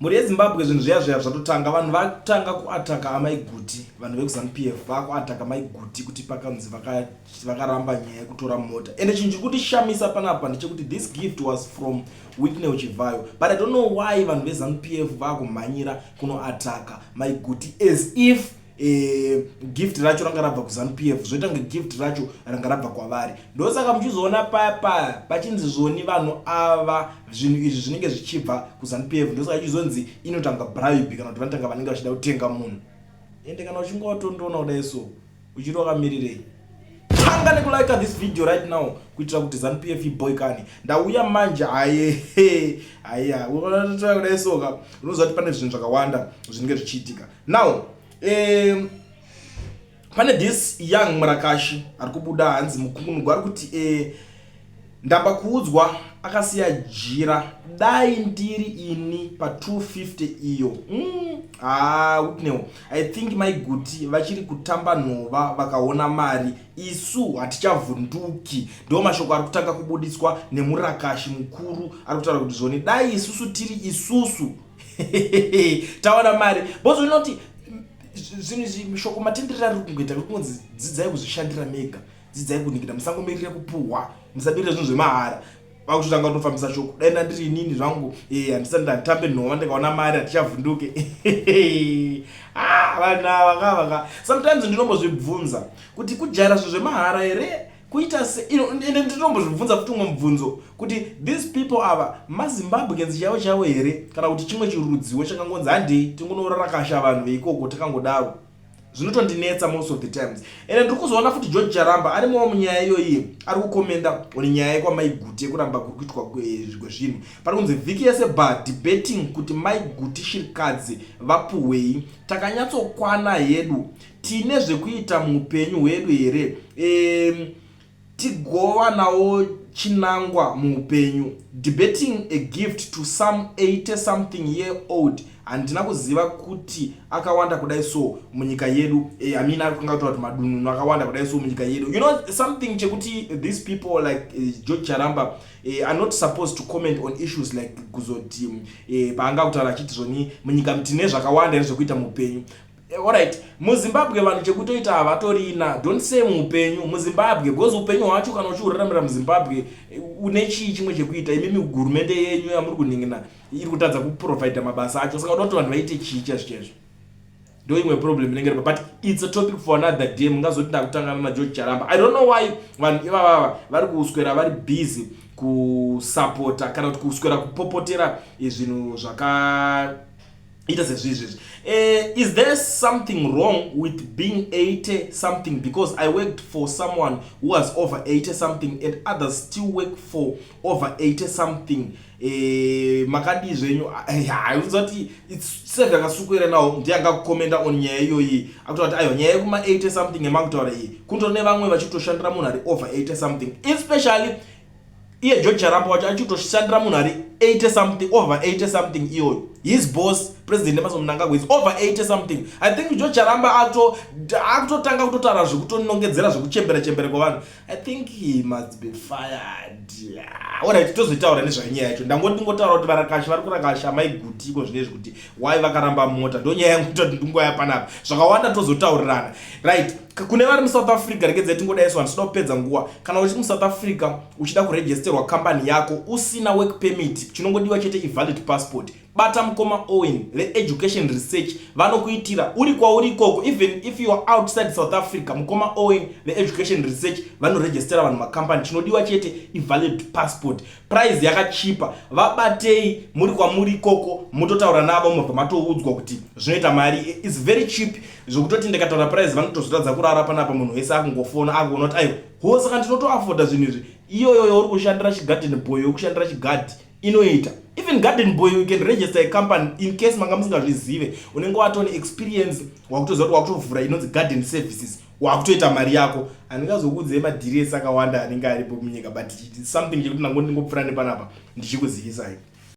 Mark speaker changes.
Speaker 1: Mhuri yeZimbabwe, zvinhu zviya zviya zvatotanga. Vanhu vatanga kuataka amai Guti. Vanhu vekuZanu PF vakuataka mai Guti kuti pakanzi vakaramba nyaya yekutora mota. Ende chinhu chiri kutishamisa panapa ndechekuti this gift was from Wicknell Chivayo, but I don't know why vanhu veZanu PF vakumhanyira kunoataka mai Guti as if gift racho ranga rabva kuZanu PF, zvoita kunge gift racho ranga rabva kwavari. Ndosaka muchizoona paya paya pachinzi zvoni vanhu ava, zvinhu izvi zvinenge zvichibva kuZanu PF. Ndosaka ichizonzi inotanga bribe kana kuti vanotanga vanenge vachida kutenga munhu. Ende kana uchinge watondoona kudai, so uchiri wakamirirei? Tanga nekulike this video right now kuitira kuti ZANU PF iboikane. Ndauya manje. Haye, haiya, kudai soka unoziva kuti pane zvinhu zvakawanda zvinenge zvichiitika. Now pane this young murakashi ari kubuda, hanzi mukungunugu ari kuti ndamba kuudzwa akasiya jira. Dai ndiri ini pa250 iyo. Ah, Wicknell, I think maiguti vachiri kutamba nhova. Vakaona mari, isu hatichavhunduki. Ndo mashoko ari kutanga kubudiswa nemurakashi mukuru ari kutaura kuti zvoni dai isusu tiri isusu tawana mari, because unoti zvinhu izvi, mishoko matenderero ari kungoita kuri kungonzi dzidzai kuzvishandira mega, dzidzai kuningira, musangomirire kupuhwa, musamirire zvinhu zvemahara. Vakutotanga kutofambisa shoko, dai ndandiri inini zvangu, handisati ndanditambe nhova, ndikaona mari hatichavhunduke. Ah, vanhu ava kavaka. Sometimes ndinombozvibvunza kuti kujaira zvinhu zvemahara here kuita se ende ndinombozvibvunza futi umwe mubvunzo kuti these people ava maZimbabweans chaivo chaivo here, kana kuti chimwe chirudziwo chakangonzi handei tingonorarakasha vanhu veikoko takangodaro. Zvinotondinetsa most of the times. Ende ndiri kuzoona futi George Charamba arimowo munyaya iyoyi, ari kukomenda on nyaya yekwamaiguti yekuramba kuri kuitwa kwezvinhu. Pari kunzi vhiki yese ba debating kuti maiguti shirikadzi vapuhwei. Takanyatsokwana hedu? Tine zvekuita muupenyu hwedu here? Tigowanawo chinangwa muupenyu. Debating a gift to some 80 something year old, handina kuziva kuti akawanda kudai so munyika yedu. I mean, ari kunga kutaura kuti madununu akawanda kudai so munyika yedu. You know something chekuti these people like George Charamba are not supposed to comment on issues like kuzoti paanga kutaura achiti zvoni munyika tine zvakawanda here zvekuita muupenyu. Alright, muZimbabwe vanhu chekutoita havatorina. Don't say muupenyu muZimbabwe, because upenyu hwacho kana uchiuraramira muZimbabwe, une chii chimwe chekuita? Imimi hurumende yenyu yamuri kuningina iri kutadza kuprovida mabasa acho, saka uda kuti vanhu vaite chii chaizvo chaizvo? Ndo imwe problem inenge iripo, but it's a topic for another day. Mungazoti ndakutangana naGeorge Charamba. I don't know why vanhu ivavava vari kuswera vari busy kusapota kana kuti kuswera kupopotera zvinhu zvakaita sezvizvizvi. Is there something wrong with being 80 something? Because I worked for someone who was over 80 something and others still work for over 80 something. Makadii zvenyu? Hauzati Save Akasukwere nawo ndiye angakukomenda on nyaya iyoyi, akutaura kuti aiwa, nyaya yekuma 80 something yamakutaura iyi, kundori nevamwe vachitoshandira munhu ari over 80 something, especially iye George Charamba wacho achitoshandira munhu ari 80 something, over 80 something iyoyo. His boss, President Emmerson Mnangagwa, is over 80 something. I think George Charamba akutotanga kutotaura zvekutonongedzera zvekuchembera chembera kwavanhu. I think he must be fired. Alright, tozoitaura nezvanyaya yacho. Ndangoti ndingotaura kuti varakashi vari kurakasha maiguti iko zvinezvi kuti why vakaramba mota. Ndo nyaya yangu kutoti ndingoya panapa, zvakawanda tozotaurirana. Right, kune vari muSouth Africa, regedzai tingodaiswa, handisida kupedza nguva. Kana uchiri muSouth Africa uchida kuregisterwa kambani yako usina work permit, chinongodiwa chete ivalid passport. Bata mukoma Owen veEducation Research, vanokuitira uri kwauri ikoko. Even if you are outside South Africa, mukoma Owen veEducation Research vanoregistera vanhu makambani. Chinodiwa chete ivalid passport. Price yakachipa. Vabatei muri kwamuri ikoko, mutotaura navo, mubva matoudzwa kuti zvinoita mari. Is very cheap, zvokutoti ndikataura price vanotozotadza kurara panapa. Munhu wese akungofona akuona kuti aiwa ho, saka ndinotoafoda zvinhu izvi. Iyoyo yauri kushandira chigarden boy, yokushandira chigadhi inoita. Even garden boy, you can register a company. In case manga musingazvizive, unenge watone experience, wakutoziva kuti wakutovhura inonzi garden services, wakutoita mari yako. Handingazokuudzei madhiri ese akawanda anenge aripo munyika, but something chekuti ndango ndingopfuura nepanapa ndichikuzivisai.